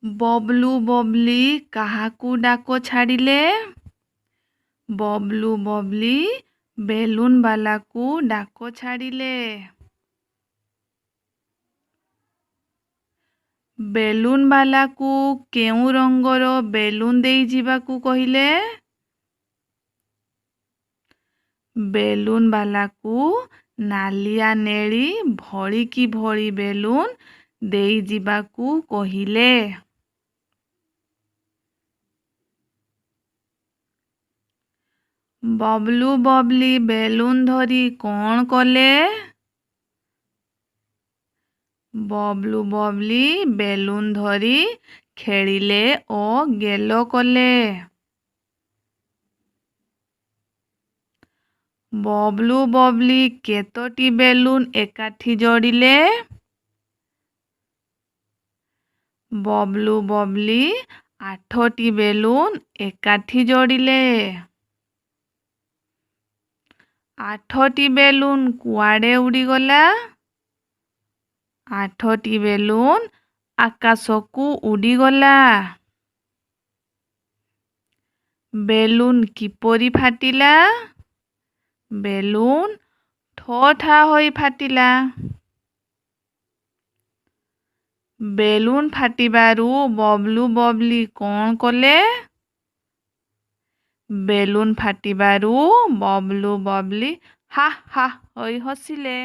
ବବଲୁ ବବଲି କାହାକୁ ଡାକ ଛାଡ଼ିଲେ? ବବଲୁ ବବଲି ବେଲୁନବାଲାକୁ ଡାକ ଛାଡ଼ିଲେ। ବେଲୁନବାଲାକୁ କେଉଁ ରଙ୍ଗର ବେଲୁନ ଦେଇଯିବାକୁ କହିଲେ? ବେଲୁନବାଲାକୁ ନାଲିଆ ନେଳି ଭଳିକି ଭଳି ବେଲୁନ ଦେଇଯିବାକୁ କହିଲେ। ବବଲୁ ବବଲି ବେଲୁନ ଧରି କ'ଣ କଲେ? ବବଲୁ ବବଲି ବେଲୁନ ଧରି ଖେଳିଲେ ଓ ଗେଲ କଲେ। ବବଲୁ ବବଲି କେତୋଟି ବେଲୁନ ଏକାଠି ଯୋଡ଼ିଲେ? ବବଲୁ ବବଲି 8ଟି ବେଲୁନ ଏକାଠି ଯୋଡ଼ିଲେ। 8ଟି ବେଲୁନ କୁଆଡ଼େ ଉଡ଼ିଗଲା? 8ଟି ବେଲୁନ ଆକାଶକୁ ଉଡ଼ିଗଲା। ବେଲୁନ କିପରି ଫାଟିଲା? ବେଲୁନ ଠୋ ଠା ହୋଇ ଫାଟିଲା। ବେଲୁନ ଫାଟିବାରୁ ବବଲୁ ବବଲି କ'ଣ କଲେ? ବେଲୁନ ଫାଟିବାରୁ ବବଲୁ ବବଲି ହା ହା ହୋଇ ହସିଲେ।